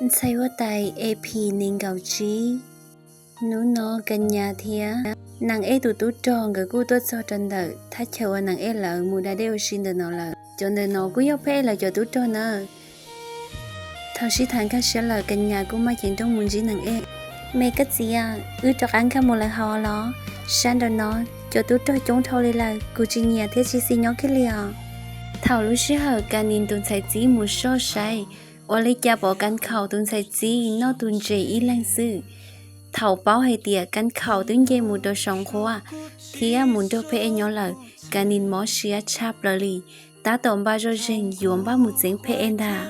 Ntxhais huab tais E P nees nkaum tsib. Hnub no Ka Nyas thiab Nas Ej tus tub rog nkawd kuj tuaj txog rau ntawm thaj chaw uas Nas Ej lawv mus da dej ua si ntawm no lawm. Cov ntawm no kuj yog Phab Ej lawv cov tub rog nawb. Thaum sib tham nkag siab lawm, Ka Nyas kuj maj cev nrooj mus ntsib Nas Ej. Me koj txiv, wb rov qab nkag mus lawv hauv los? Sab nraum no cov tub rog coob dhau li lawm, kuv tsis nyiam thiab tsis xis nyob kiag li os. Thaum lub sij hawm Ka Nis tus ntxhais txib mus soj saib, ua li cas pom Ka Nkhaus tus ntxhais txib noj tus ntses ib leeg xwb. Thaum paub hais tias Ka Nkhaus twb nce mus rau saum nqhuab thiab mus nrog Phab Ej nyob lawm, Ka Nis mob siab tshaj plaws li, tab tom npaj zoj zeeg yuav npaj mus txeeb Phab Ej ntag.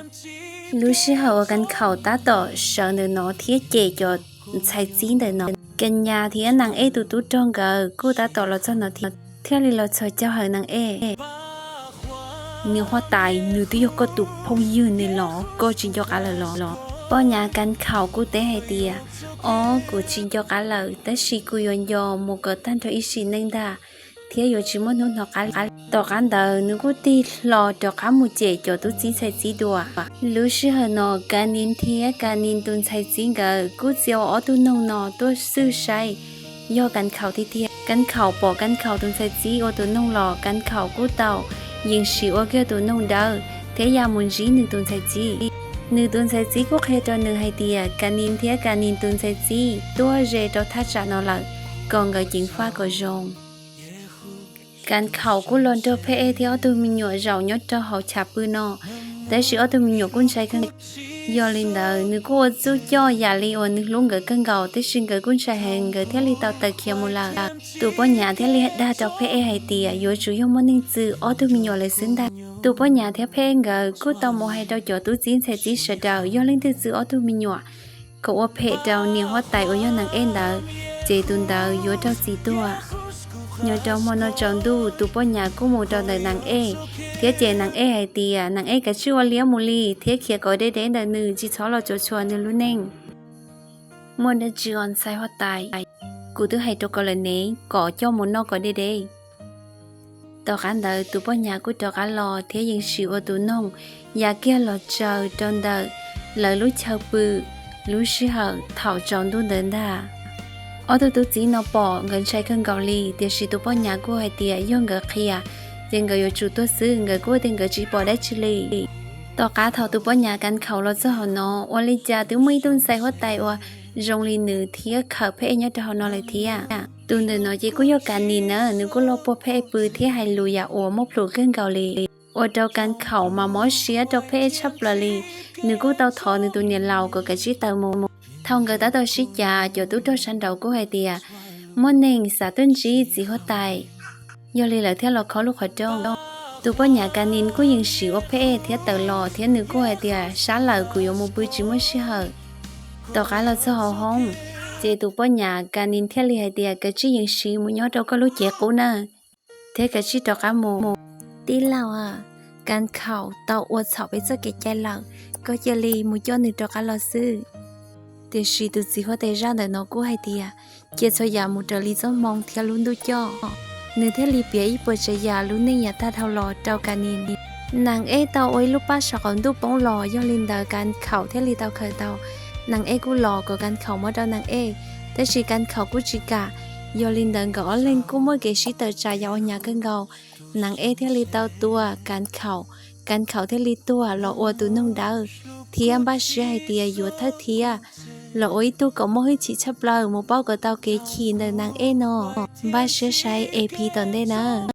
Lub sij hawm uas Ka Nkhaus tab tom sawv ntawm no thiab cem cov ntxhais txib ntawm no, Ka Nyas thiab Nas Ej tus tub rog nkawd kuj tab tom los txog no thiab, thiaj li los txhos caug hawm Nas Ej. Niam huab tais, nws twb yog koj tus phooj ywg ne los koj tsis nco qab lawm los? Poj Nyas Ka Nkhaus kuj teb hais tias, ob, kuv tsis nco qab lawm, tab sis kuv yuav nco mus kom tag nrho ib sim neej ntag, thiab yuav tsis muaj hnub hnov qab li. Tom qab ntawd nws kuj tig hlo rov qab mus cem cov tub txib ntxhais txib dua. Lub sij hawm no Ka Nis thiab Ka Nis tus ntxhais txib nkawd kuj txia ua ob tug noog no tuaj xwj saib yog Ka Nkhaus tiag tiag. Ka Nkhaus pom Ka Nkhaus tus ntxhais txib ua tus noog los Ka Nkhaus kuj tau yees sim ua kiag tus noog dawb thiab ya mus ntsib nws tus ntxhais txib. Nws tus ntxhais txib kuj qhia rau nws hais tias Ka Nis thiab Ka Nis tus ntxhais txib tuaj ze rau thaj tsam no lawm, kom nkawd ceev faj kom zoo. Ka Nkhaus kuj los nrog Phab Ej thiab ob tug me nyuam zaum nyob rau hauv chav pw no, tab sis ob tug me nyuam kuj ntshai kawg. Yog li ntawd nws kuj ua txuj coj yam li uas nws hlub nkawd kawg nkaus, tab sis nkawd kuj ntshai heev, nkawd thiaj li tau tawm khiav mus lawm. Tus poj Nyas thiaj li dag rau Phab Ej hais tias yuav tsum yog muaj neeg txwm ob tug me nyuam lawm xwb ntag. Tus poj Nyas thiab Phab Ej nkawd kuj tau mus hais rau cov tub txib ntxhais txib sawv daws yog leej twg txwm ob tug me nyuam, kom ua phem rau niam huab tais uas yog Nas Ej ntawd, ces tus ntawd yuav raug txim tuag. Nyob rau hmo no tsaus ntuj tus poj Nyas kuj mus rau ntawm Nas Ej thiab cem Nas Ej hais tias Nas Ej kav tsij ua liab mus li thiab khiav kom deb deb ntawm nws, tsis txhob los tsuas txhua nws lub neej. Muaj dab tsi os ntxhais huab tais? Kuv twb hais rau koj lawm ne, kom coj mus noj kom deb deb. Tom qab ntawd tus poj Nyas kuj rov qab los thiab yees sim ua tus noog ya kiag los tsaws rau ntawm lawv lub chaw pw. Lub sij hawm thaum tsaus ntuj ntawd ntag, ob tug tub txib no pom nkawd ntshai kawg nkaus li, tiam sis tus poj Nyas kuj hais tias yog nkawd qhia ces nkawd yuav tsum tuag xwb, nkawd kuj tias nkawd tsis pom dab tsi li. Tom qab thaum tus poj Nyas Ka Nkhaus los txog hauv no, ua li cas twb muaj ib tug ntxhais huab tais uas zoo li nws thiab khawm Phab Ej nyob rau hauv no lawm thiab. Tus ntawm no ces kuj yog Ka Nis na, nws kuj los puag Phab Ej pw thiab hais lus yam uas muaj plhus kawg nkaus li, ua rau Ka Nkhaus mas mob siab rau Phab Ej tshaj plaws li. Nws kuj tau thov nws tus niam laus kom kav tsij tawm mus. Thaum nkawd tab tom sib cav, cov tub rog sab nraud kuj hais tias muaj neeg xav tuaj ntsib txiv huab tais, yog li lawv thiaj los khob lub qhov rooj. Tus poj Nyas Ka Nis kuj yees sim ua Phab Ej thiab tawm los thiab nws kuj hais tias sab lawm, kuv yuav mus pw tsis muaj sij hawm. Tom qab los txog hauv hoob, ces tus poj Nyas Ka Nis thiaj li hais tias kav tsij yees sim mus nyob rau koj lub cev qub na, thiab kav tsij rov qab mus. Tij laug, Ka Nkhaus tau ua txhaum peb txoj kev cai lawm, koj cia li mus coj nws rov qab los xwb. Tiam sis tus txiv huab tais zaj ntawm no kuj hais tias cia txhua yam mus raws li txoj hmoo thiab lub ntuj coj. Nws thiaj li piav ib puas tsav yam lub neej yav tag dhau los rau Ka Nis. Nas Ej tau ua ib lub paj saum qaum ntuj poob los, yog li ntawd Ka Nkhaus thiaj li tau khawm tau. Nas Ej kuj los kom Ka Nkhaus muab rau Nas Ej, tab sis Ka Nkhaus kuj tsis kam. Yog li ntawd nkawd ob leeg kuj muaj kev sib tawm tsam yam uas hnyav kawg nkaus. Nas Ej thiaj li tau tua Ka Nkhaus, Ka Nkhaus thiaj li tuag los ua tus noog dawb, thiab npaj siab hais tias yuav thawj thiab los ua ib tug kom muaj hwj chim tshaj plaws mus pauj kom tau kev chim ntawm Nas Ej no. Npaj siab saib E P tom ntej na.